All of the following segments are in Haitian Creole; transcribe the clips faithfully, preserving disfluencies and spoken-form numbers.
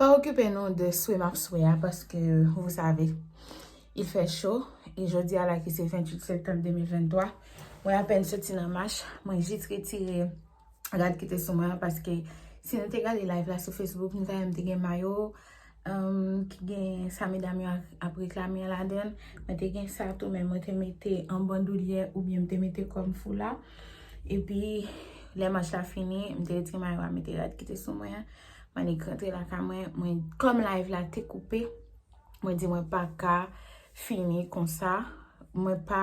Pa okipe nou de swe m ap swe a, paske, vous savez, il fait chaud. E jodi a la ki se venntuit septanm de mil venntwa, mwen apèn soti nan mach, mwen jis retire rad ki te sou mwen an, paske si nou te gade live la sou Facebook, nou ta wè m te gen mayo, um, ki gen sa medam yo ap, ap reklame an ladan l. Mwen te gen sa tou, men mwen te mete an bandoulyè oubyen m te mete kòm foula. Epi, lè mach la fini, m te retire mayo a, mete rad ki te sou mwen an. Mwen annik rantre lakay mwen, mwen, kòm live la te koupe, mwen di mwen pa ka fini konsa. Mwen pa,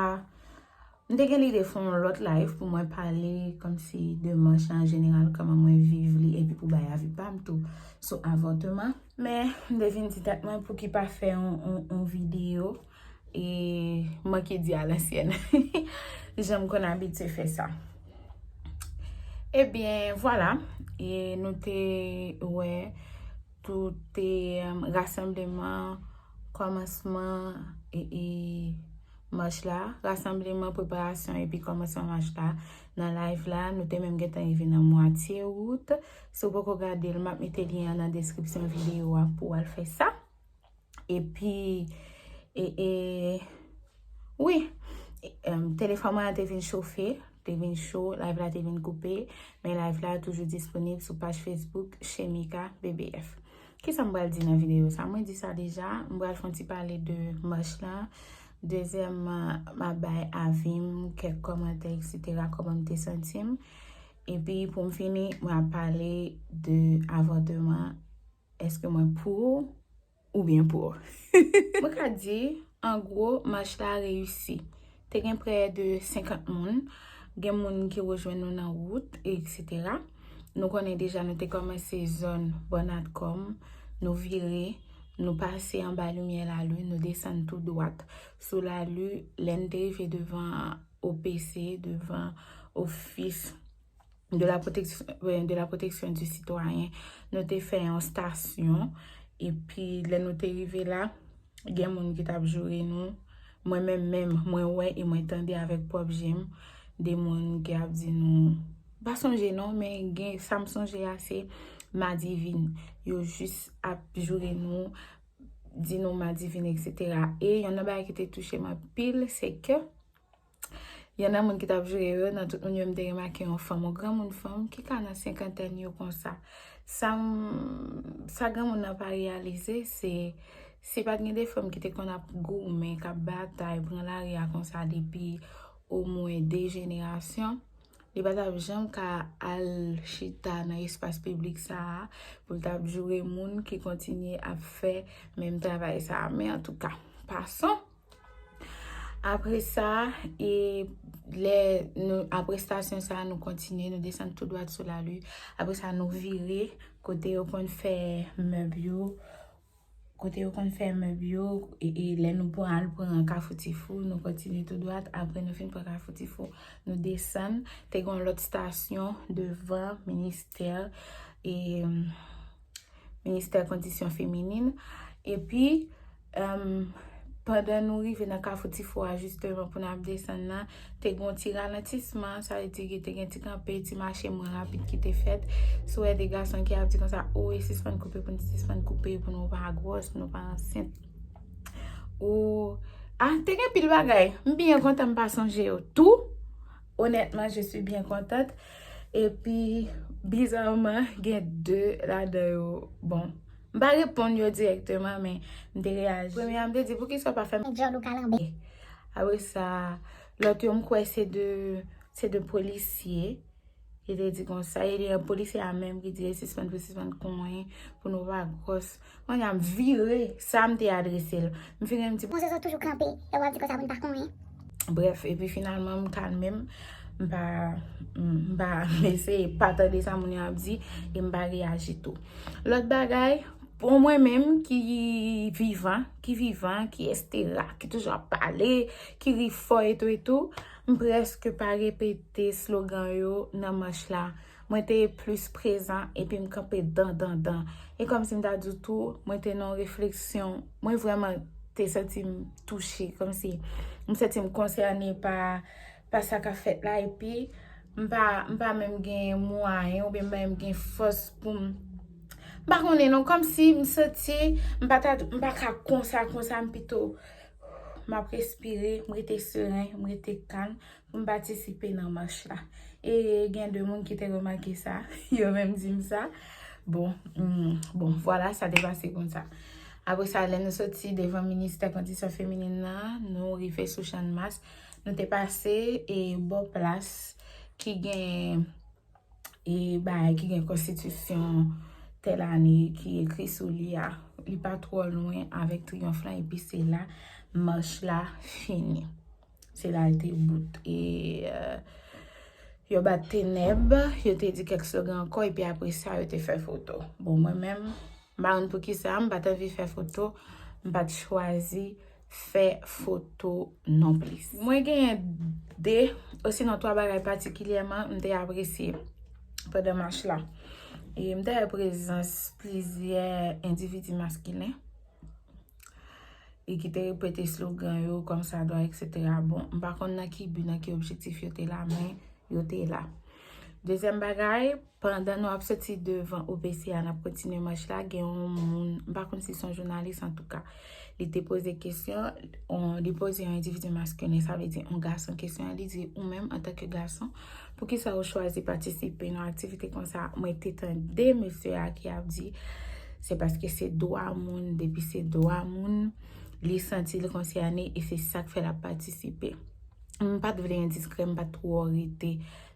m te gen lide fè yon lòt live pou mwen pale kòmsi de mach la an jeneral, kòman mwen viv li, epi pou bay avi pa m tou sou avòtman. Men, m te vin di tèt mwen pou ki pa fè yon, yon, yon videyo, e manke di alansyèn. Jan m konn abitye fè sa. Ebyen, vwala. E nou te wè tout te, um, rasanbleman, kòmansman e, e mach la, rasanbleman, preparasyon epi kòmansman mach la. Nan live la, nou te menm gentan rive nan mwatye wout. Si w poko gade l, m ap mete lyen an nan deskripsyon videyo a pou w al fè sa. Epi, e, e, wi, e, em, telefòn mwen an te vin chofe, te vin cho, live la te vin koupe, men live la toujou disponib sou paj Facebook Shemika B B F. Kisa m pral di nan videyo sa? Mwen di sa deja, m pral fè yon ti pale de mach la. Dezyèmman, m ap bay avi m, kèk kòmantè, etsetera, kòman m te santi m. Epi, pou m fini, mwen ap pale de avòtman. Èske mwen pou oubyen pou? Mwen ka di, an gwo, mach la reyisi. Te gen prè de senkant moun. Gen moun ki rejwenn nou nan wout, etsetera. Nou konnen deja nou te kòmanse zòn Bannat Kòm, nou vire, nou pase anba limyè Lali, nou desann tou dwat sou Lali, lè n te rive devan O P C, devan ofis de la protection, euh, de la protection du citoyen. Nou te fè yon estasyon, epi lè nou te rive la, gen moun ki t ap joure nou. Mwen menm menm, mwen wè e mwen tande avèk pwòp je m de moun ki ap di nou, m pa sonje non, men gen sa m sonje a se madivin. Yo jis ap joure nou, di nou madivin, etsetera. E youn nan bagay ki te touche m anpil, se ke youn nan moun ki t ap joure yo, nan tout moun yo, m te remake yon fanm, yon granmoun fanm, ki ka nan senkantèn yo konsa. Sa m, sa granmoun nan pa reyalize, se, si pa t gen de fanm ki te konn ap goumen, k ap batay, pran lari a konsa depi omwen de jenerasyon, li pa t ap janm ka al chita nan espas piblik sa a, pou l t ap joure moun ki kontinye ap fè menm travay sa a. Men antouka, pason. Apre sa, e lè nou, apre estasyon sa a, nou kontinye, nou desann tou dwat sou Lali. Apre sa, nou vire kote yo konn fè mèb yo. Kote yo konn fè mèb yo, e, e lè nou pran al pran Kafou Tifou, nou kontinye tou dwat. Apre nou fin pran Kafou Tifou, nou desann. Te gen yon lòt estasyon devan ministè, e, ministè kondisyon feminin. Epi, em, pandan nou rive nan Kafou Tifou a, jisteman, pou n ap desann nan, te gen yon ti ralantisman, sa vle di ke te gen ti kanpe, ti mache mwen rapid ki te fèt. Si w wè de gason ki ap di konsa, o, e sispann koupe pou n sispann koupe, pou nou pa gwòs, pou nou pa ansent. Ou, a, te gen pil bagay. M byen kontan m pa sonje yo tou. Honnêtement, je suis bien contente. Epi, bizarman, gen de ladan yo, bon, m pa reponn yo dirèkteman, men m te reyaji. Premye a, m te di, "Poukisa w pa fè m djòl ou kalanbè?" Apre sa, lòt yo, m kwè se de, se de polisye. Li te di konsa, e li, polisye a menm ki di, "E sispann pou sispann konyen, pou nou pa gwòs." Kounye a, m vire, sa m te adrese l. M vire, m di, "Bon, se sa toujou kanpe, e w ap di konsa pou n pa konyen." Brèf, epi finalman, m kalme m, m pa, m pa, m eseye pa tande sa moun yo ap di, e m pa reyaji tou. Lòt bagay, pou mwen menm ki vivan, ki vivan, ki estera, ki toujou ap pale, ki ri fò etou etou, m prèske pa repete slogan yo nan mach la. Mwen te plis prezan epi m kanpe dan, dan, dan. E kòmsi m ta di w tou, mwen te nan yon refleksyon, mwen vrèman te santi m touche, kòmsi m santi m konsène pa, pa sa k ap fèt la, epi m pa, m pa menm gen mwayen oubyen m pa menm gen fòs pou m, M pa konnen non, kòmsi m santi m pa ta, m pa ka konsa, konsa, m pito m ap respire, m rete seren, m rete kalm pou m patisipe nan mach la. E gen de moun ki te remake sa, yo menm di m sa. Bon, mm, bon, vwala, sa te pase konsa. Apre sa, lè nou soti devan Ministè Kondisyon Feminin nan, nou rive sou Channmas. Nou te pase e bò plas ki gen e bagay ki gen konstitisyon tèl ane ki ekri sou li a. Li pa twò lwen avèk Triyonf lan, epi se la mach la fini. Se la l te bout. E, euh, yo bat tenèb, yo te di kèk slogan ankò, epi apre sa, yo te fè foto. Bon, mwen menm, m pa konn poukisa, m pa t anvi fè foto, m pa t chwazi fè foto non plis. Mwen genyen de, osinon twa bagay patikilyèman m te apresye pandan mach la. E m te wè prezans plizyè endividi maskilen e ki te repete slogan yo kòmsadwa, etsetera. Bon, m pa konn nan ki bi, nan ki objektif yo te la, men yo te la. Dezyèm bagay, pandan nou ap soti devan O P C a, n ap kontinye mach la, gen yon moun, m pa konn si se yon jounalis antouka, li te poze kesyon, on, li poze yon endividi maskilen, sa vle di yon gason kesyon, li di, ou menm antanke gason, poukisa ou chwazi patisipe nan aktivite konsa? Mwen te tande mesye a ki ap di, se paske se dwa moun, depi se dwa moun, li santi l konsène e se sa k fè l ap patisipe. M pa t vle endiskrè, m pa t twò rete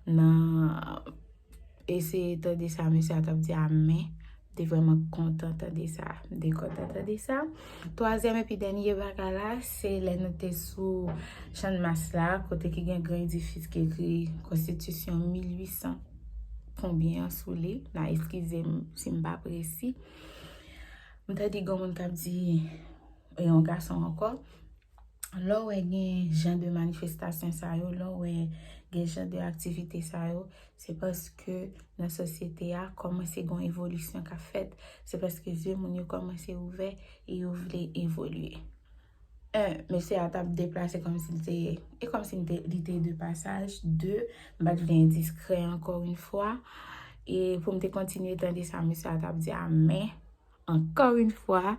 nan eseye tande sa mesye a t ap di a, men m te vrèman kontan tande sa. M te kontan tande sa. Twazyèm epi dènye bagay la, se lè nou te sou Channmas la, kote ki gen gran edifis ki ekri Konstitisyon mil uit san konbyen an sou li. N a eskize m si m pa presi. M tande gen moun k ap di, e yon gason ankò, lè w wè gen jan de manifestasyon sa yo, lè w wè gen jan de aktivite sa yo, se paske nan sosyete a kòmanse gen yon evolisyon k ap fèt. Se paske zye moun yo kòmanse ouvè e yo vle evolye. En, mesye a t ap deplase kòmsi li te, e kòmsi li te, li te de pasaj. De, m pa t vle endiskrè ankò yon fwa. E pou m te kontinye tande sa mesye a t ap di a, men ankò yon fwa,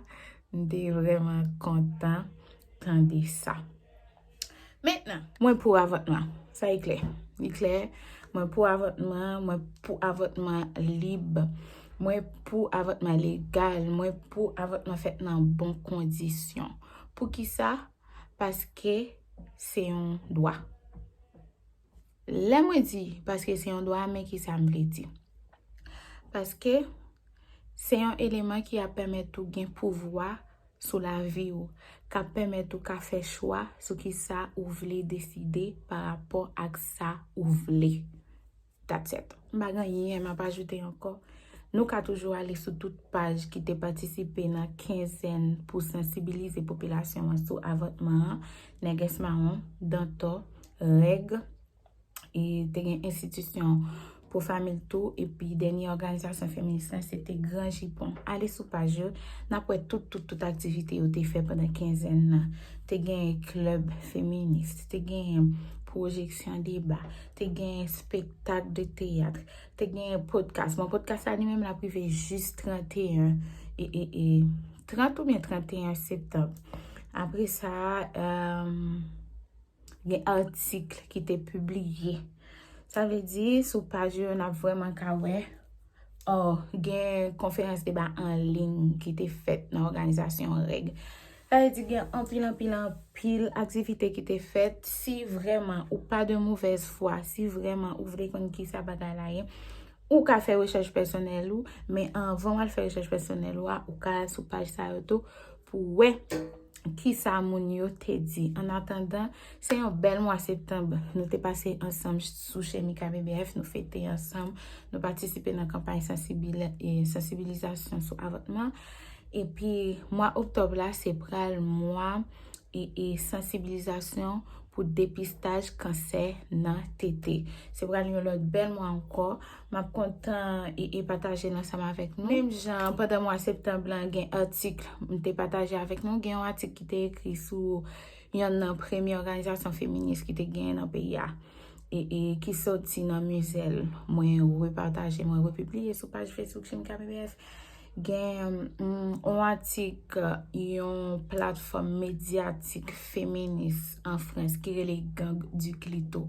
m te vrèman kontan tande sa. Mentnan, mwen pou avòtman. Sa e klè. Li klè. Mwen pou avòtman, mwen pou avòtman lib. Mwen pou avòtman legal. Mwen pou avòtman fèt nan bon kondisyon. Poukisa? Paske se yon dwa. Lè mwen di paske se yon dwa, men kisa m vle di. Paske se yon eleman ki ap pèmèt ou gen pouvwa sou lavi w, k ap pèmèt ou ka fè chwa sou kisa ou vle deside pa rapò ak sa ou vle. That's it. M pa gen anyen m ap ajoute ankò. Nou ka toujou ale sou tout paj ki te patisipe nan kenzèn pou sansibilize popilasyon an sou avòtman an, Nègès Mawon, Dantò, Règ, e te gen enstitisyon Pwo Fanmi tou, epi dènye òganizasyon feminis lan, se te Gran Jipon. Ale sou paj yo, n ap wè tout, tout, tout aktivite yo te fè pandan kenzèn nan. Te gen klèb feminis, te gen pwojeksyon deba, te gen spektak de teyat, te gen podcast. Bon, podcast la li menm l ap rive jis trannteyen, e, e, e, trant oubyen trannteyen septanm. Apre sa, euh, gen atik ki te pibliye. Sa vle di, sou paj yo, n ap vrèman ka wè, oh, gen konferans deba an liy ki te fèt nan òganizasyon Règ. Sa vle di, gen anpil, anpil, anpil aktivite ki te fèt. Si vrèman ou pa de movèz fwa, si vrèman ou vle konn kisa bagay la ye, ou ka fè rechèch pèsonèl ou, men anvan w al fè rechèch pèsonèl ou a, ou ka al sou paj sa yo tou pou wè kisa moun yo te di. Annatandan, se yon bèl mwa septanm nou te pase ansanm sou Chemika B B F, nou fete ansanm, nou patisipe nan kanpay sansibili-, e, sansibilizasyon sou avòtman. Epi mwa oktòb la, se pral mwa e, e sansibilizasyon pou depistaj kansè nan tete. Se pral yon lòt bèl mwa ankò. M ap kontan e, e pataje l ansanm avèk nou. Menm jan, pandan mwa septanm lan, gen atik m te pataje avèk nou. Gen yon atik ki te ekri sou yonn nan premye òganizasyon feminis ki te genyen nan peyi a. E, e ki soti nan Mizèl. Mwen repataje, mwen repibliye sou paj Facebook Chemika B B F. gen mm, yon atik yon platfòm medyatik feminis an Frans ki rele Gang du Clito,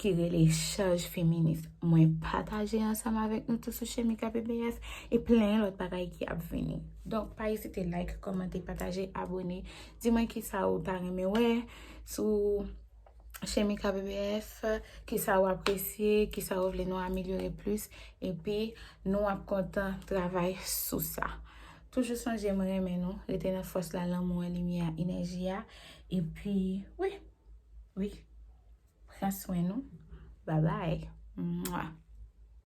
ki rele Chaj Feminis. Mwen pataje ansanm avèk nou tou sou Chemika B B F e plen lòt bagay ki ap vini. Donk, pa ezite like, kòmante, pataje, abone. Di mwen kisa ou ta renmen wè sou Chemika B B F, kisa ou apresye, kisa ou vle nou amelyore plis, epi nou ap kontan travay sou sa. Toujou sonje mwen renmen nou, rete nan fòs la, lanmou an, limyè a, enèji a, epi wi, wi, pran swen nou. Babay. Mwa.